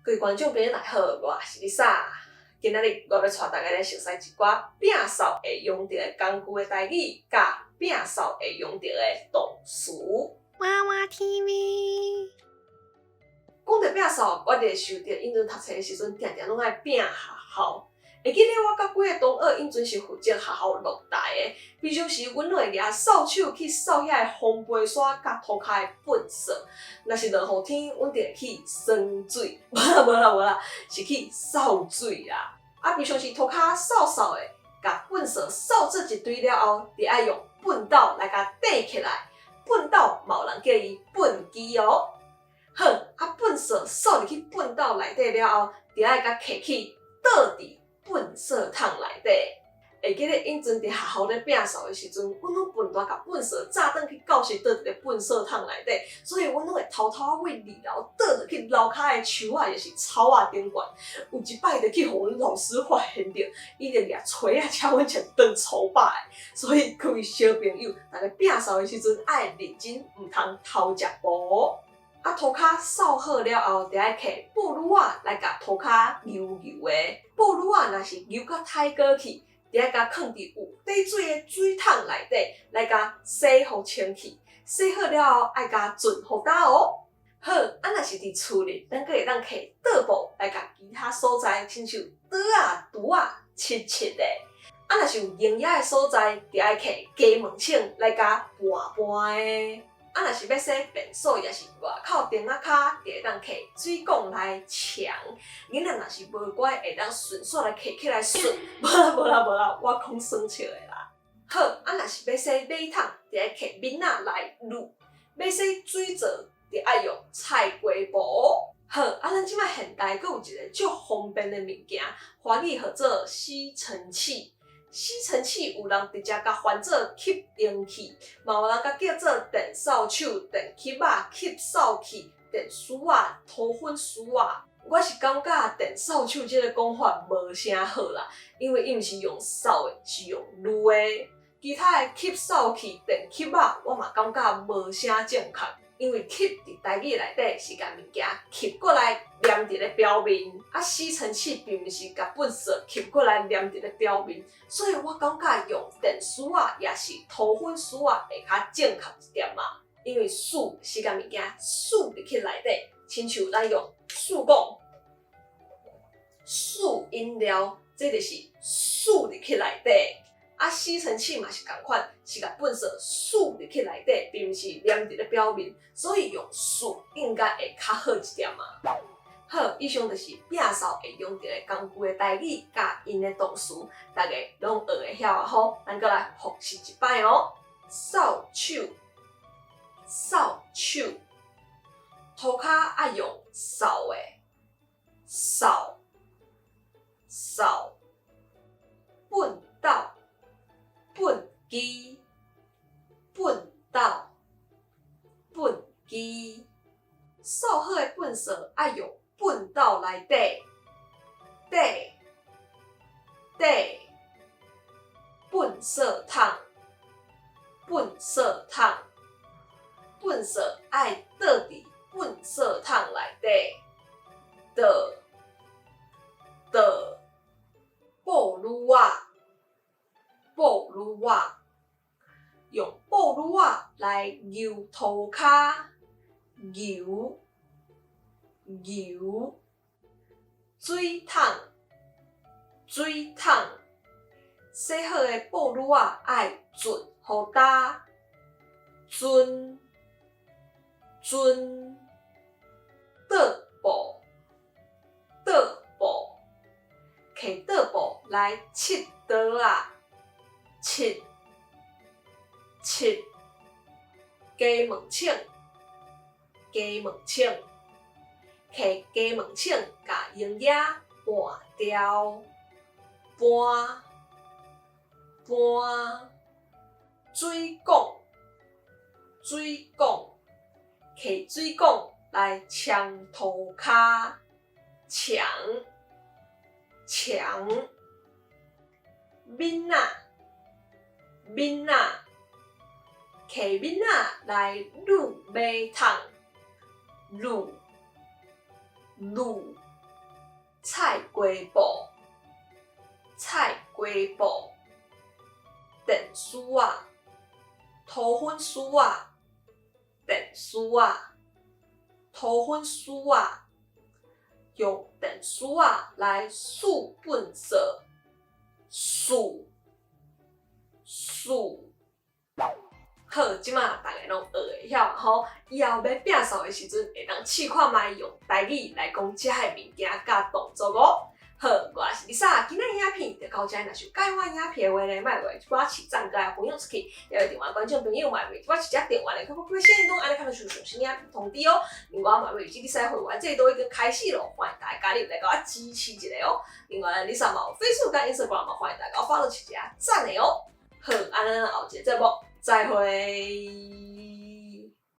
各位觀眾朋友大家好，我是麗莎。今仔日我欲帶大家來熟悉一寡摒掃會用著的工具的台語，佮摒掃會用著的動詞。娃娃 TV。講著摒掃，我就會想著以陣讀冊的時陣，定定攏愛摒學校。會記得我佮幾个同學以陣是負責學校落台的，平常時阮攏會舉掃帚去掃遐个風飛沙佮塗跤的糞埽。若是落雨天，阮就會去耍水，無啦無啦無啦，是去掃水啦。啊，平常時塗跤掃掃的，共糞埽掃做一堆了後，就愛用畚斗來共綴起來。畚斗嘛有人叫伊畚箕哦。好，啊糞埽掃入去畚斗內底了後，就愛共揢去倒佇糞埽桶內底。會記得以陣佇學校咧摒掃的時陣，阮攏笨大共糞埽炸轉去教室倒佇咧糞埽桶內底，所以阮攏會偷偷仔對二樓倒落去樓跤的樹仔，抑是草仔頂懸。有一擺就去予阮老師發現著，伊就舉錘仔車阮食一頓粗飽的。所以各位小朋友，逐家摒掃的時陣愛認真，毋通偷食步。啊，塗跤掃好了後，就愛揢布擼仔來共塗跤搝搝的。布擼仔若是搝甲太過去，就愛共囥佇有底水的水桶內底，來共洗予清氣。洗好了後，愛共存予焦哦。好，啊，若是佇厝裡，咱閣會當揢桌布來共其他所在，親像桌仔、櫥仔、拭拭的。啊，若是有營業的所在，就愛揢雞毛氈來共撥撥的。啊，若是欲洗便所，抑是外口燈仔跤，就會當揢水管來沖。囡仔若是無乖，會當順紲來揢起來吮。無啦無啦無啦，我講耍笑的啦。好，啊，若是欲洗馬桶，就愛揢免仔來滷；欲洗水槽，就愛用菜瓜布。好，啊，咱這擺現代閣有一个足方便的物件，華語號做吸塵器。吸塵器有人直接共翻做吸塵器，嘛有人共叫做電掃帚、電吸仔、吸掃器、電梳仔、塗粉梳仔。我是感覺電掃帚這个講法無啥好啦，因為伊毋是用掃的，是用擼的。其他的吸掃器、電吸仔，我嘛感覺無啥正確。因為吸佇台語內底是共物件吸過來黏佇咧表面，啊吸塵器並毋是共糞埽吸過來黏佇咧表面，所以我感覺用電梳仔抑是塗粉梳仔會較正確一點仔。因為梳是共物件梳入去內底，親像咱用試講試飲料，這就是梳入去內底。啊，吸塵器嘛是仝款，是共糞埽梳入去內底，並毋是黏佇咧表面，所以用梳應該會較好一點仔。好，以上就是摒掃會用著的工具的台語佮𪜶的動詞，逐家攏學會曉啊吼，咱閣來複習一擺哦。掃帚，掃帚，塗跤愛用掃的，掃，掃，畚斗，畚箕，畚斗，畚箕，掃好的糞埽愛用畚斗來綴，綴，綴，糞埽桶，糞埽桶，糞埽愛倒佇糞埽桶內底，倒，倒，布擼仔。布擼仔，用布擼仔來搝塗跤，搝，搝，水桶，水桶，洗好的布擼仔愛存予焦，存，存，桌布，桌布，揢桌布來拭桌仔。拭，拭，雞毛氈，雞毛氈，揢雞毛氈共蠅仔撥掉，撥，撥，水管，水管，揢水管來沖塗跤，沖，沖，免仔。免仔，揢免仔來擼馬桶，擼，擼。瓜布，菜瓜布，電梳仔，塗粉梳仔，電梳仔，塗粉梳仔，用電梳仔來梳糞掃，梳梳。好，這馬逐家攏學會曉啊吼，以後欲摒掃的時陣，會當試看覓用台語來講遮个物件佮動作哦。好，我是 Lisa，今仔影片就到遮，若是有佮意我影片的話呢，莫忘記幫我揤讚佮分享出去，也會另外觀眾朋友嘛會幫我一隻訂閱的，閣閣線動按呢較會收上新影片通知哦。另外嘛，會記 Lisa 會員制度已經開始咯，歡迎大家加入來共我支持一下哦。另外，Lisa 嘛有 Facebook 佮 Instagram 嘛，歡迎大家 follow 一下讚的哦。好，按呢後一個節目再會。